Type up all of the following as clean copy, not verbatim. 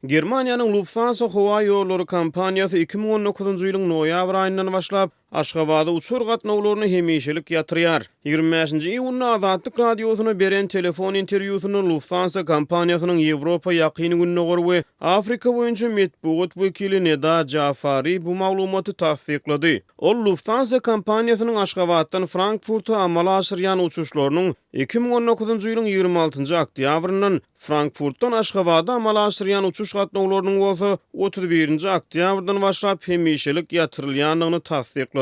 Germaniýanyň Lufthansa howa ýollary kompaniýasy 2019-njy ýylyň noýabr aýyndan başlap, Aşgabada uçar gatnawlaryny hemişelik ýatyrýar. 25-nji iýunda Azatlyk Radiosyna beren telefon interwýusynda Lufthansa kompaniýasynyň Ýewropa, Ýakyn Gündogar we Afrika boýunça metbugat wekili Neda Jafari bu maglumaty tassyklady. Ol Lufthansa kompaniýasynyň Aşgabatdan Frankfurta amala aşyrýan uçuşlarynyň 2019-njy ýylyň 26-njy oktýabryndan Frankfurtdan Aşgabada amala aşyrýan uçuş gatnawlarynyň bolsa 31-nji oktýabrdan başlap hemişelik ýatyrylýandygyny tassyklady.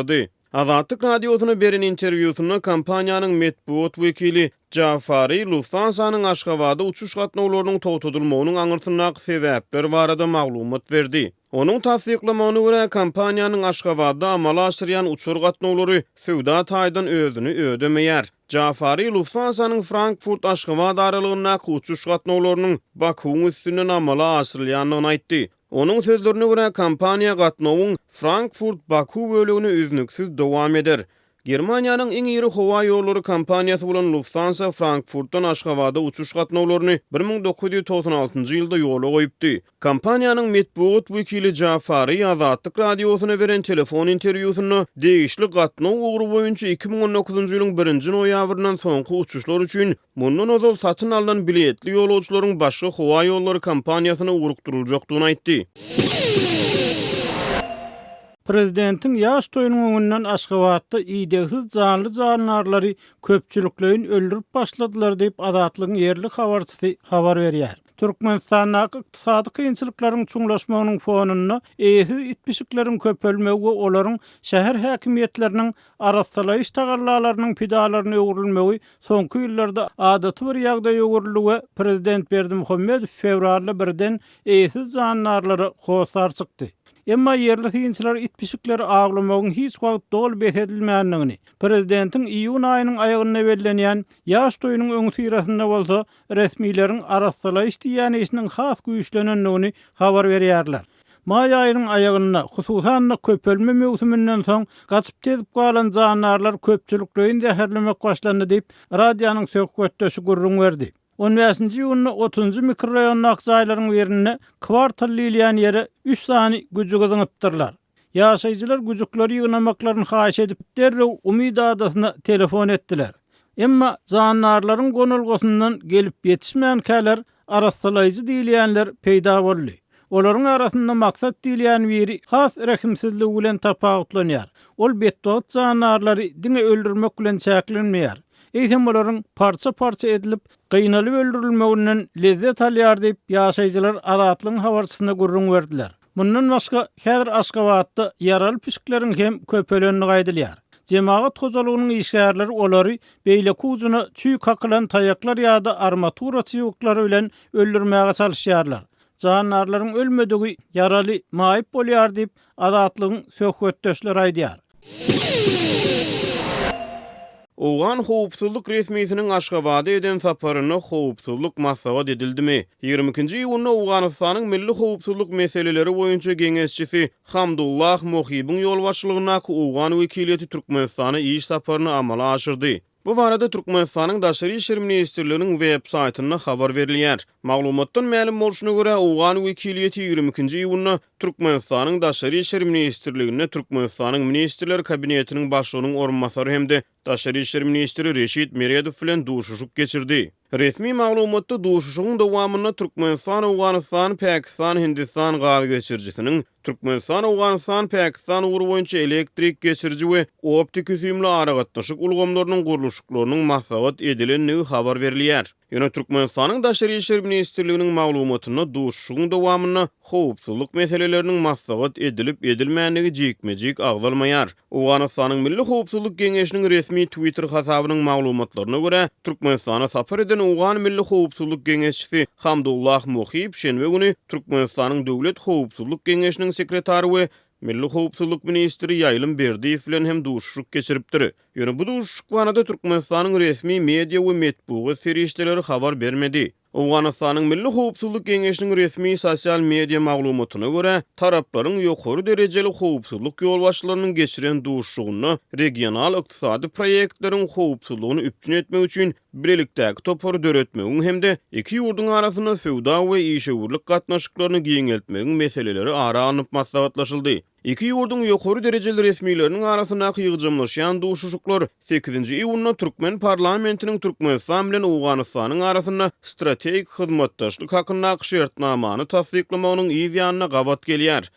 Azatlyk Radiosyna beren interwýusynda kompaniýanyň metbugat wekili Jafari Lufthansa-nyň Aşgabada uçuş gatnawlarynyň togtadylmagynyň aňyrsyndaky sebäpler barada maglumat berdi. Onuň tassyklamagyna görä, kompaniýanyň Aşgabatda amala aşyrýan uçar gatnawlary söwda taýdan özüni ödemeýär. Jafari Lufthansa-nyň Frankfurt-Aşgabat aralygyndaky uçuş gatnawlarynyň Bakuwyň üstünden amala aşyrylýandygyny aýtdy. Onuň sözlerine görä, kompaniýa gatnawyň Frankfurt-Baku bölegini üznüksiz dowam eder. Germaniýanyň iň iri howa ýollary kompaniýasy bolan Lufthansa Frankfurtdan Aşgabada uçuş gatnawlaryny 1996-njy ýylda ýola goýupdy. Kompaniýanyň metbugat wekili Jafari Azatlyk Radiosyna beren telefon interwýusynda degişli gatnaw ugry boýunça 2019-njy ýylyň birinji noýabryndan soňky uçuşlar üçin mundan ozal satyn alnan biletli ýolagçylaryň başga howa ýollary kompaniýasyna ugrukdyryljakdygyny aýtdy. Prezidentiň ýaş toýunyň öňünden Aşgabatda idegsiz janly-jandarlary köpçülikleýin öldürip başladylar diýip, Azatlygyň ýerli habarçysy habar berýär. Türkmenistandaky ykdysady kynçylyklaryň çuňlaşmagynyň fonunda eýesiz it-pişikleriň köpelmegi we olaryň şäher häkimiýetleriniň arassalaýyş tagallalarynyň pidalaryna öwrülmegi soňky ýyllarda adaty bir ýagdaýa öwrüldi we prezident Berdimuhamedow fewralda birden eýesiz jandarlara hossar çykdy. Emma ýerli synçylar it-pişikleri awlamagyň hiç wagt doly bes edilmändigini, prezidentiň iýun aýynyň aýagynda bellenýän ýaş toýunyň öňüsyrasynda bolsa resmileriň arassalaýyş diýýän işiniň has güýçlenendigini habar berýärler. Maý aýynyň aýagynda, hususan-da köpelme möwsüminden soň gaçyp-tezip galan jandarlar köpçülikleýin zäherlemek başlandy diýip, radionyň söhbetdeşi gürrüň berdi. On bäşinji iýunda otuzynjy mikroraýondaky jaýlaryň birinde kwartal diýilýän ýere üç sany güjügi zyňypdyrlar. Ýaşaýjylar güjükleri ýygnamaklaryny haýyş edip, derrew Umyt adasyna telefon etdiler. Emma jandarlaryň gonalgasyndan gelip ýetişmänkäler arassalaýjy diýilýänler peýda boldy. Olaryň arasynda Maksat diýilýän biri has rehimsizligi bilen tapawutlanýar. Ol betbagt jandarlary diňe öldürmek bilen çäklenmeýär. Eýsem olaryň parça-parça edilip, gynalyp öldürilmeginden lezzet alýar diýip, ýaşaýjylar Azatlygyň habarçysyna gürrüň berdiler. Mundan başga, häzir Aşgabatda ýaraly pişikleriň hem köpelendigi aýdylýar. Jemagat hojalygynyň işgärleri olary beýleki ujuna çüý kakylan taýaklar ýa-da armatura çybyklary bilen öldürmäge çalyşýarlar. Jandarlaryň ölmedigi ýaraly, maýyp bolýar diýip, Azatlygyň söhbetdeşleri aýdýar. Owgan howpsuzlyk resmisiniň Aşgabada eden saparynda howpsuzlyk maslahat edildimi? 22-nji iýunda Owganystanyň milli howpsuzlyk meseleleri boýunça geňeşçisi Hamdullah Mohibiň ýolbaşçylygyndaky owgan wekiliýeti Türkmenistana iş saparyny amala aşyrdy. Bu barada Türkmenistanyň Daşary işler ministrliginiň web saýtynda habar berilýär. Maglumatdan mälim bolşuna görä, owgan wekiliýeti 22-nji iýunda Türkmenistanyň Daşary işler ministrliginde Türkmenistanyň Ministrler Kabinetiniň Başlygynyň orunbasary hem-de daşary işler ministri Reşit Meredow bilen duşuşyk geçirdi. Resmi maglumatda duşuşygyň dowamynda Türkmenistan-Owganystan, Pakistan-Hindistan gaz geçirijisiniň, Türkmenistan-Owganystan, Pakistan ugry boýunça elektrik geçiriji we optiki-süýümli aragatnaşyk ulgamlarynyň gurluşyklarynyň maslahat edilendigi habar berilýär. Ýöne Türkmenistanyň Daşary işler ministrliginiň maglumatynda duşuşygyň dowamynda howpsuzlyk meseleleriniň maslahat edilip-edilmändigi jikme-jik agzalmaýar. Owganystanyň Milli howpsuzlyk geňeşiniň resmi Twitter hasabynyň maglumatlaryna görä, Türkmenistana sapar eden owgan Milli howpsuzlyk geňeşçisi Hamdullah Mohib şenbe güni Türkmenistanyň Döwlet howpsuzlyk geňeşiniň sekretary we Milli howpsuzlyk ministri Ýaýlym Berdiýew bilen hem duşuşyk geçiripdir. Ýöne bu duşuşyk barada Türkmenistanyň resmi media we metbugat serişdeleri habar bermedi. Owganystanyň Milli howpsuzlyk geňeşiniň resmi sosial media maglumatyna görä, taraplaryň ýokary derejeli howpsuzlyk ýolbaşçylarynyň geçiren duşuşygynda regional ykdysady proýektleriň howpsuzlygyny üpjün etmek üçin bilelikdäki topary döretmegiň hem-de iki ýurduň arasynda söwda we işewürlik gatnaşyklaryny giňeltmegiň meseleleri ara alnyp maslahatlaşyldy. Iki ýurduň ýokary derejeli resmileriniň arasyndaky ýygjamlaşýan duşuşyklar sekizinji iýunda türkmen parlamentiniň Türkmenistan bilen Owganystanyň arasynda strategik hyzmatdaşlyk hakyndaky şertnamany tassyklamagynyň yz ýanyna gabat gelýär.